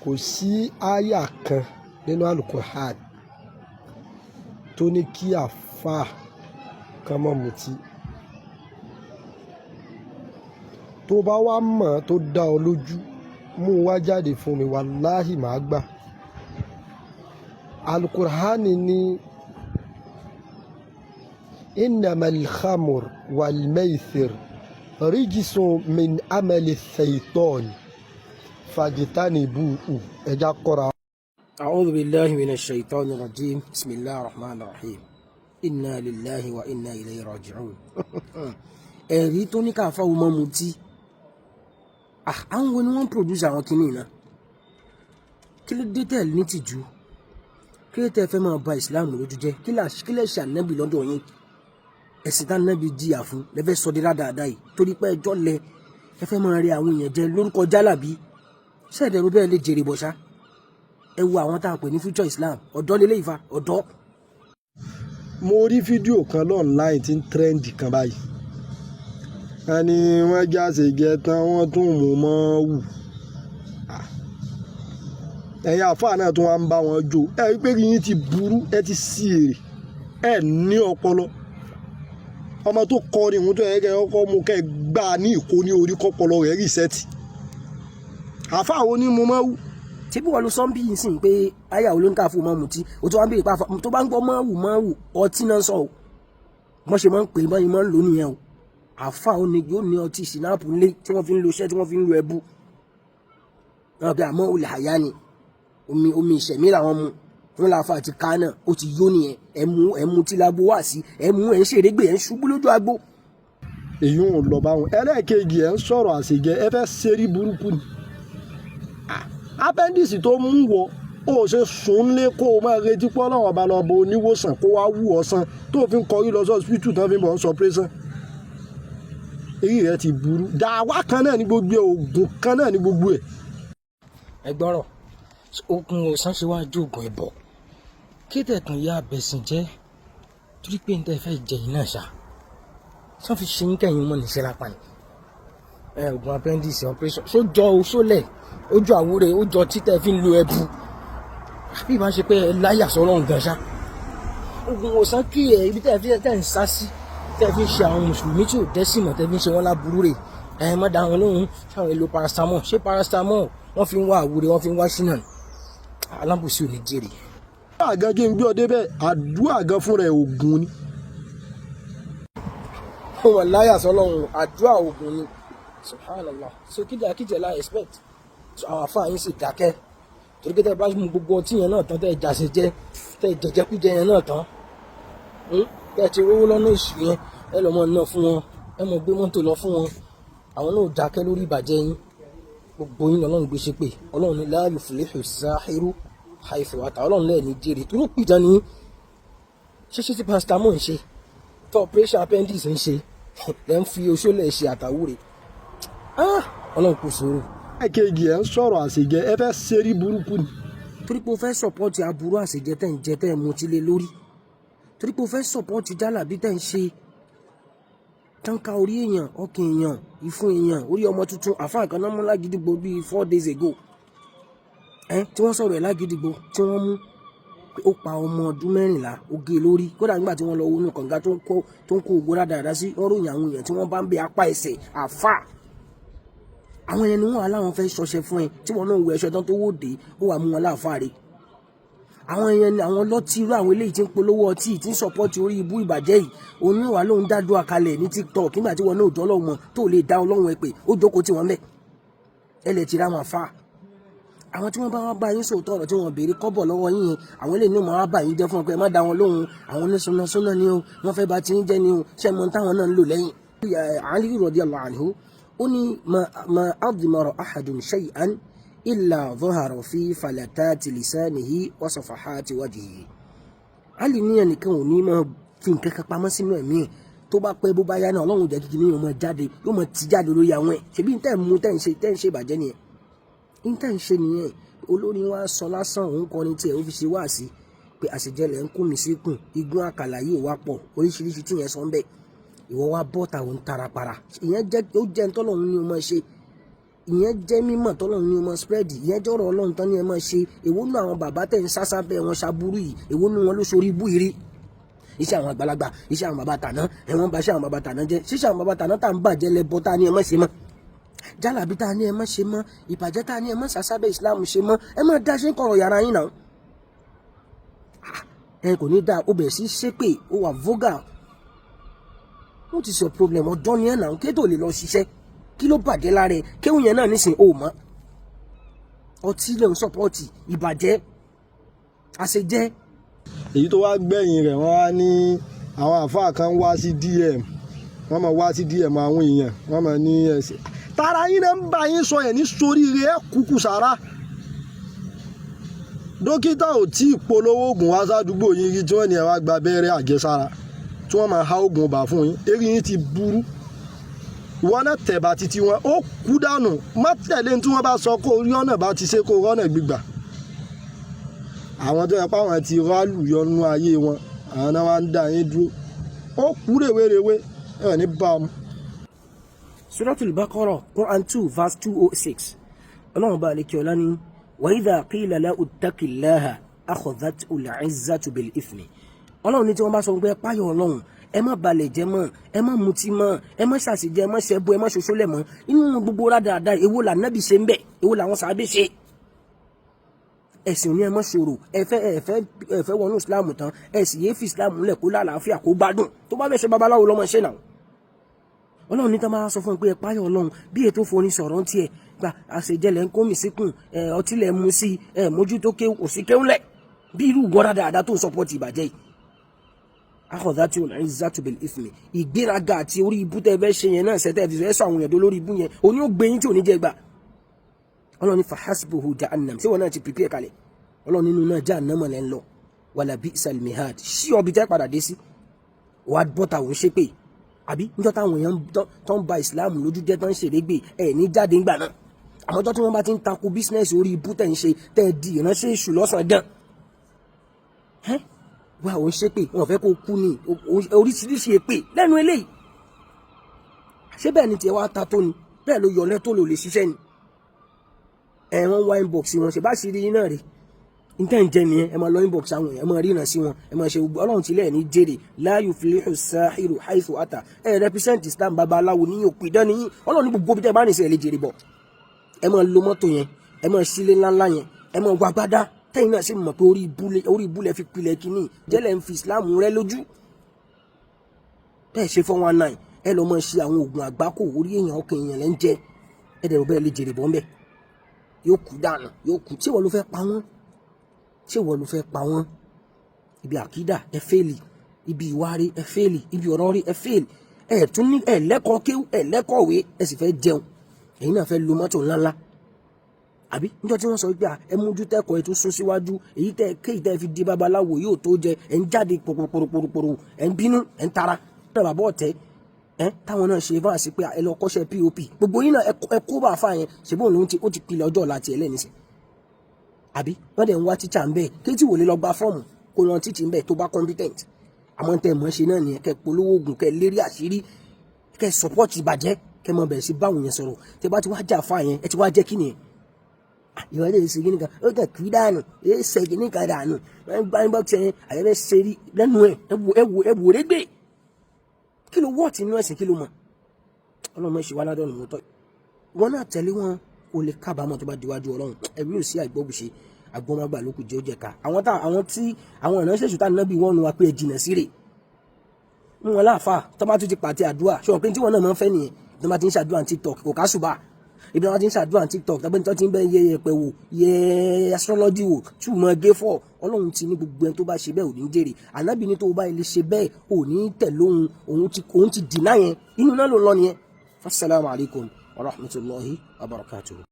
Kò sí àyà kan nínú Al-Qur'an tó ní kí àfáà kan má mutí. Tó bá wá mọ̀ tó dá ọ lójú, mú wá jáde fún mi, wàláhì màá gbà. Al-Qur'an ní innamal khamr wal maisir rijsun min amali shaitan fajtanibuhu. Ẹja kọ́ra. أعوذ بالله من الشيطان الرجيم بسم الله الرحمن الرحيم إنا لله وإنا إليه راجعون. Ẹ̀rí tó ní káfá wo mọ́ mutí, àwọn wo ni wọ́n ń produce àwọn kinní náà? Kí ló dé tẹ̀ ní tìjú? Kí ló tẹ́ fẹ́ máa ba ìsìláàmù lójú jẹ́? Kí lè ṣe ànábì lọ́dọ̀ yín? Ẹ̀sìn tá ànábì jìyà fún lẹ́fẹ́ sọ di rádaràda yìí, torí pé ẹjọ́ lẹ ẹ fẹ́ máa rí àwọn èèyàn jẹ lórúkọ jálàbí. Ṣẹ́ẹ̀dẹ̀rú bẹ́ẹ̀ lè jèrè bọ̀ ṣá. Ẹ wo àwọn tá a pè ní future Islam, ọ̀dọ́ lélẹ́ ìfa ọ̀dọ́. Mo rí fídíò kan online tí ń trend kan báyìí. Wọ́n ní wọ́n jáse jẹ tán, wọ́n tún mú mọ́ wù. Ẹ̀yin àfáà náà tún wá ń bá wọn jó. Ẹ rí pé yín ti burú, ẹ ti sí èrè, ẹ ní ọpọlọ. Ọmọ tó kọrin ìhun tó yẹ kẹ́ ọkọ mú kẹ́ gbà ní ìkó ní orí kọ́pọlọ rẹ̀ reset. Àfáà wo ni mo máa wù? Ṣé bí wọ́n lo sọ́ńbì yìí sìn pé àyà olóńkà fún mọ́ mutí, o tó wá ń béèrè pa tó bá ń gbọ́ mọ́ wù mọ́ wù, ọtí náà sọ o. Wọ́n ṣe máa ń pè é báyìí, máa ń lò nìyẹn o. Àfa ò ní yóò ní ọtí sinapu ńlé tí wọ́n fi ń lo iṣẹ́ tí wọ́n fi ń lo ẹbu náà bí, àmọ́ olè àyà ni omi omi ìṣẹ̀mí làwọn mu wọn làáfà àti kánà ó ti yó nìyẹn. Ẹmu ẹmu tí lágbo wá sí ẹmu ẹ̀ ń ṣèrégbè, ẹ̀ ń ṣubú lójú agbo. Èyí ò lọ báwọn. Ẹlẹ́ẹ̀kejì, ẹ̀ ń sọ̀rọ̀ àṣejẹ, ẹ fẹ́ ṣerí burúkú ni. Appendix tó mú wọ, ó ṣe sùn lé kó o máa retí pọ́ náà ọba lọ bọ oníwòsàn kó wá wù ọ́ sàn tó fi ń kọrí lọ sí hospital tán fi ń bọ̀ ń sọ operation. Èyí rẹ ti burú. Dàwa kan náà ní gbogbo ẹ̀, oògùn kan náà ní gbogbo ẹ̀. Ẹ gbọ́rọ̀, oògùn ọ̀sán ṣe wá jóògùn ẹ̀bọ̀ kí tẹ̀kàn ya abẹ̀sìn jẹ́, torí pé n tẹ́ fẹ́ jẹ yìí náà ṣá sọ́n fi ṣe yín kẹ́yìn mọ́ níṣẹ́ lápá ni. Ẹ oògùn appendix operation sójọ oṣólẹ̀, ó jọ àwúrẹ́, ó jọ títẹ̀ fi ń lo ẹbu, bí ìbá ṣe pé ẹ láyà sọ́rọ̀ gan ṣá. Oògùn ọ̀sán kí ẹ ibi tẹ́ fi tẹ́ ń sá sí, tẹ́ fi ń ṣe àwọn mùsùlùmí tí ò dẹ́sìn mọ̀, tẹ́ fi ń ṣe wọ́n láburú rè. Ẹ má dá wọn lóhùn. Sáwọn èlò paracetamol, ṣé paracetamol wọ́n fi ń wá àwúrẹ́, wọ́n fi ń wá ṣínà? Alábòsí ò ní jèrè. Àdúrà gan, kí n gbé ọ débẹ̀, àdúrà gan fúnra ẹ̀ ògùn ni. Wọn láyà sọ́lọ́run, àdúrà ògùn ni. Subhanallah. So kíjà kíjà la expect? So àwọn àfáà yín sì dákẹ́, torí pé tẹ́ bá mú gbogbo ọtí yẹn náà tán, tẹ́ jàṣẹ jẹ, tẹ́ jẹjẹkújẹ yẹn náà tán, tẹ́ ti rówó lọ́nà èṣù yẹn, ẹ lọ́ mọ́ náà fún wọn, ẹ mọ̀ gbé mọ́tò lọ fún wọn. Àwọn náà dákẹ́ lórí ìbàjẹ́ yín. Gbogbo yín lọ́lọ́run gbé ṣépè. Ọlọ́run ní la yuflihu sahiru haythu ata. Ọlọ́run lẹ́ẹ̀ ní jèrè tó ló pìtàn ní ṣíṣe tí paracetamol ń ṣe, tó operation appendix ń ṣe, lẹ́ ń fi oṣólẹ̀ ṣe àtàwúre. Ọlọ́run kò sòrò. Ẹ̀kejì, ẹ̀ ń sọ̀rọ̀ àṣejẹ, ẹ fẹ́ ṣerí burúkú ni. Torí pé o fẹ́ support aburú àṣejẹ tẹ̀ ń jẹ, tẹ̀ ń mutí lé lórí, torí pé o fẹ́ support jálàbí tẹ̀ ń ṣe tánká orí èèyàn, ọkàn èèyàn, ìfun èèyàn, orí ọmọ tuntun. Àfáà kan náà mú lágídígbò bíi 4 days ago ẹ tí wọ́n sọ̀rọ̀ ẹ̀ lágídígbò, tí wọ́n mú pé ó pa ọmọ ọdún 14, ó gé e lórí. Kódà nígbà tí wọ́n lọ wọnú kànga tó ń kó ògbó dáadáa sí, wọ́n ròyìn àwọn èèyàn tí wọ́n bá ń bẹ apá ẹsẹ̀ àfáà. Àwọn ẹni wọn aláwọn fẹ́ ṣọṣẹ fún ẹ, tí wọn náà wọ ẹṣọ tán tó wò dé, ó wà mú wọn láàfáà rè. Àwọn èèyàn ni àwọn ọlọ́tí, irú àwọn eléyìí tí ń polówó ọtí, tí ń support orí ibú ìbàjẹ́ yìí, òun ní wàá lóun dádúrà kalẹ̀ ní TikTok nígbà tí wọn náà jọ́ lọ́wọ́ mọ̀ tó lè dá ọlọ́run ẹ pé ó jókòó tí wọ́n mẹ́ ẹ lè ti ra wọn àfa. Àwọn tí wọ́n bá wá bá yín sòótọ́ ọ̀rọ̀ tí wọ́n béèrè kọ́bọ̀ lọ́wọ́ yín yẹn, àwọn eléyìí ní wọ́n wá bá yín jẹ́ fún ọ pé ẹ má dá wọn lóhùn, àwọn oníṣúná súná ni o, wọ́n fẹ́ bá ti ń jẹ́ ni o. Ṣé mọ táwọn náà ń lò lẹ́yìn. Ali radiyallahu anhu, ó ní ma admara ahadun shay'an illa dhahara fi falatati lisanihi wa safahati wajhihi. Ali ní ẹnìkan ò ní máa fi nǹkan kan pamọ́ sínú ẹ̀mí ẹ̀, tó bá pẹ́ bó bá yá náà, ọlọ́run jẹ́ kíkí ní yóò máa jáde, yóò máa ti jáde lórí àwọn ẹ̀. Ṣebí tẹ́ ń mú, tẹ́ ń ṣe, tẹ́ ń ṣe ìbàjẹ́ nìyẹn, ní tẹ́ ń ṣe nìyẹn. Olórin wa sọ lásán, òun kọrin tiẹ̀, ó fi ṣe wáàsí pé àṣejẹlẹ̀ ń kún mi síkùn, igun àkàlà yìí wá pọ̀ oríṣiríṣi tí yẹn sọ ń bẹ̀. Ìwọ wá bọ́ta, òun tarapara, ìyẹn jẹ́ ó jẹ́ ntọ́lọ́run ní o máa ṣe. Ìyẹn jẹ́ mímọ̀ tọ́lọ́run ní ọmọ spread. Ìyẹn jọ́rọ̀ Ọlọ́run tán ní ẹ máa ṣe. Èwo nú àwọn bàbá tẹ̀ ń sásá bẹ́ẹ̀ wọn ṣaburú yìí? Èwo nú wọn ló ṣorí ibú yìí rí? Iṣẹ́ àwọn àgbàlagbà, iṣẹ́ àwọn bàbá tàná, ẹ̀wọ̀n bá iṣẹ́ àwọn bàbá tàná jẹ́. Ṣíṣe àwọn bàbá tàná tá à ń bàjẹ́ lẹ́bọ tá a ní ẹ má ṣe mọ́, jálàbí tá a ní ẹ má ṣe mọ́, ìbàjẹ́ tá a ní ẹ má ṣàṣàbẹ̀ Islam ṣe mọ́, ẹ má dá ṣe ń kọ̀rọ̀ yàrá yín náà. Ẹ kò ní dáa. Ó bẹ̀rẹ̀ sí ṣépè, ó wà vulgar. What is your problem? Ọ̀dọ́ ni ẹ̀ náà, kí tó lè lọ ṣiṣẹ́? Kí ló bàjẹ́ lára ẹ? Kéwù yẹn náà nísìnyí ó mọ́. Ọtí lè ń support ìbàjẹ́, àṣejẹ́. Èyí tó wá gbẹ̀yìn rẹ̀, wọ́n á ní àwọn àáfàá kan wá sí DM, wọ́n máa wá sí DM àwọn èèyàn, wọ́n máa ní ẹsẹ̀ tara yín náà ń bá yín sọ ẹ̀ ní sóríire, ẹ̀ kúkú sára. Dókítà ò tí ì polówó oògùn wá sádùúgbò yín rí tí wọ́n ní ẹ wá gba abẹ́rẹ́ àjẹsára, tí wọ́n máa há oògùn ọba fún yín. Eré yín ti burú. Ìwọ náà tẹ̀bà títí wọn, ó kú dànù. Má tẹ̀lé tí wọ́n bá sọ kó rí ọ̀nà bá ti ṣe kó rọ́nà gbígbà. Àwọn tó yẹ pé àwọn ti rálù yọnú ayé wọn, àwọn náà wá ń dá yín dúró. Ó kú rèwerèwe, ẹ ní bá a mú. Suratul Baqarah, Quran 2 verse 206. Ọlọ́run bá alẹ́ kí ọlá ní wa idha qila lahu ittaqillaha akhadhathu al-izzatu bil-ithmi. Ọlọ́run ní tí wọ́n bá sọ pé ẹ páyọ̀ Ọlọ́run, ẹ má balẹ̀ jẹ́ mọ́, ẹ má mutí mọ́, ẹ má ṣàṣejẹ, ẹ má ṣẹbọ, ẹ má ṣoṣólẹ̀ mọ́. Inú gbogbo rádaràda, èwo là nábì ṣe ń bẹ̀? Èwo làwọn sàábé ṣe? Ẹ̀sìn ní ẹ má ṣòro. Ẹ fẹ́ ẹ fẹ́ ẹ fẹ́ wọnú Islam tán, ẹ sì yéé fi Islam lẹ̀ kó lálàáfíà, kó gbádùn. Tó bá fẹ́ ṣe babaláwo lọ́mọ ṣe náà. Ọlọ́run ní tá máa sọ fún un pé ẹ páyọ̀ Ọlọ́run, bí ètò forin sọ̀rọ̀ ń tiẹ̀ gba àṣejẹlẹ̀ ń kó mi síkùn ẹ, ọtí lẹ̀ mú sí ẹ, mójútó kò sí kéwúlẹ̀ bí irú gbọ́dá dáadáa tó ń support ìbàjẹ́ yìí. Akhadhatu al-izzatu bil-ithmi. Ìgbéraga àti orí ibú tẹ́ fẹ́ ṣe yẹn náà, ṣẹ́tẹ́ fi fẹ́ sọ àwọn èèyàn lórí ibú yẹn, òní ó gbé yín tí ò ní jẹ́ gbà. Ọlọ́run ní fahasbuhu jahannam. Ṣé wọn náà ti prepare kalẹ̀? Ọlọ́run nínú náà jahannam lẹ́ ń lọ. Wala bi'sal mihad. Sí ọbí tẹ́ padà dé sí wàá bọ́ta, òun ṣépè àbí níjọ́ táwọn èèyàn tó ń ba ìsìláàmù lójú jẹ́, tó ń ṣèrégbè ẹ̀ ní jáde ńgbà náà. Àmọ́ ọjọ́ tí wọ́n bá ti ń takò business orí ibú tẹ̀ ń ṣe, tẹ̀ di ìránṣẹ́ èṣù lọ́sàn-án gan wá, òun ṣépè. Wọn fẹ́ kó kú ní oríṣiríṣi èpè lẹ́nu eléyìí. Ṣé bẹ́ẹ̀ ni tiẹ̀ wá ta tó ni? Bẹ́ẹ̀ ló yọ̀lẹ́ tó lò lè ṣiṣẹ́ ni. Ẹ̀ wọ́n wá inbox wọn ṣe bá ṣe rí iná rí níta ń jẹ nìyẹn. Ẹ máa lọ inbox àwọn èèyàn, ẹ máa ríran sí wọn, ẹ máa ṣe gbogbo. Ọlọ́run tilẹ̀ ní jèrè. La yuflihu sahiru haythu ata. Ẹ represent Islam. Babaláwo ní òpin ìdán nìyí. Ọlọ́run ní gbogbo bí tẹ́ bá nìṣẹ́ ẹ lè jèrè bọ̀. Ẹ máa lo mọ́tò yẹn, ẹ máa sílé ńláńlá yẹn, ẹ máa wọ agbádá tẹ́yìn náà sì mọ̀ pé orí ibú lẹ fi pilẹ̀ kínní jẹ́lẹ̀ ń fi Islam rẹ lójú. Bẹ́ẹ̀ ṣe 419, ẹ lọ́ máa ṣe àwọn oògùn àgbákò. Orí èèyàn, ọkàn èèyàn lẹ́ ń jẹ. Ẹ dẹ̀rọ bẹ́ẹ̀ lè jèrè bọ́ ńbẹ́. Yóò kú dànù, yóò kú. Ṣé wọ́n ló fẹ́ pa wọ́n? Ṣé wọ́n ló fẹ́ pa wọ́n? Ibi àkídà ẹ fail, ibi ìwárí ẹ fail, ibi ọ̀rọ̀ rí ẹ fail. Ẹ tún ní ẹ lẹ́kọ̀ọ́ kéwú, ẹ lẹ́kọ̀ọ́ wé, ẹ sì fẹ́ jẹun. Ẹ̀yin náà fẹ́ lo mọ́tò ńláńlá àbí? Níjọ́ tí wọ́n sọ wípé ẹ mójú tẹ́kọ̀ọ́, ẹ tún sún síwájú, èyí tẹ́ kéyìí tẹ́ fi di babaláwo yóò tó jẹ. Ẹ ń jáde pòròpòròpòrò, ẹ ń bínú, ẹ ń tara náà. Bàbá ọ̀tẹ́ ẹ táwọn náà ṣe fáàsì pé ẹ lọ kọ́ṣẹ́ POP. Gbogbo yín náà ẹ kó bá a fà yẹn. Ṣe bóun lòun ti ó ti pilẹ̀ ọjọ́ ọ̀la tiẹ̀ lẹ́nìí àbí? Wọ́n dẹ̀ ń wá tíṣà ń bẹ́ẹ̀. Kéjì wò lè lọ gba fọ́ọ̀mù kó lọ teach ń bẹ́ẹ̀ tó bá competent. Àmọ́ tẹ́ mọ̀ ṣe náà nìyẹn: kẹ́ polówó oògùn, kẹ́ lérí àṣírí, kẹ́ support ìbàjẹ́, kẹ́ mọ̀ bẹ̀rẹ̀ sí báwọn yẹn sọ̀rọ̀. Tẹ́ bá ti wá jà fún àyẹn, ẹ ti wá jẹ́ kí nìyẹn? Ìwọ lè ṣe kíní kan, ó kàn kí dànù, ẹ ṣe kíní kan dànù. Wọ́n gbá nígbà tí àyẹ̀fẹ́ ṣe rí lẹ́nu ẹ̀. Ẹ wò, ẹ wò régbè. Kí ló wọ́ọ̀tì inú ẹ̀sìn? Kí ló mọ̀? Ọlọ́run mọ̀ ṣe wá ládọ́nù mọ́tọ́. Wọn náà tẹ̀lé wọn, kó lè kábàámọ̀ tó bá diwájú Ọlọ́run. Ẹ̀rí ò sí àìgbọ́bùṣe agbọ́nmágbà ló kù jẹ́ ó jẹ́ ká. Àwọn tá àwọn tí àwọn ìránṣẹ́ ìṣúta nábì wọ́n nu wa pé ẹ jìnà sí rè mú wọn láàfà. Tó bá tún ti pàtẹ àdúrà, ṣé wọn pé tí wọn náà máa ń fẹ́ nìyẹn? Tó bá ti ń ṣàdúrà TikTok, kò ká ṣùbà ibi wọn ti ń ṣàdúrà TikTok tàbí tó ti ń bẹ yẹ yẹpẹ wò, yẹ astrology wò, túmọ̀ gé fọ́. Ọlọ́run ti ní gbogbo ẹni tó bá ṣe bẹ́ẹ̀ ò ní jèrè. Ànábì ní tó bá ilé ṣe bẹ́ẹ̀, ò ní tẹ̀ lóhun òun ti dìnnà yẹn, inú náà ló lọ nìyẹn. Assalamu alaikum wa rahmatulahi wa barakatuhu.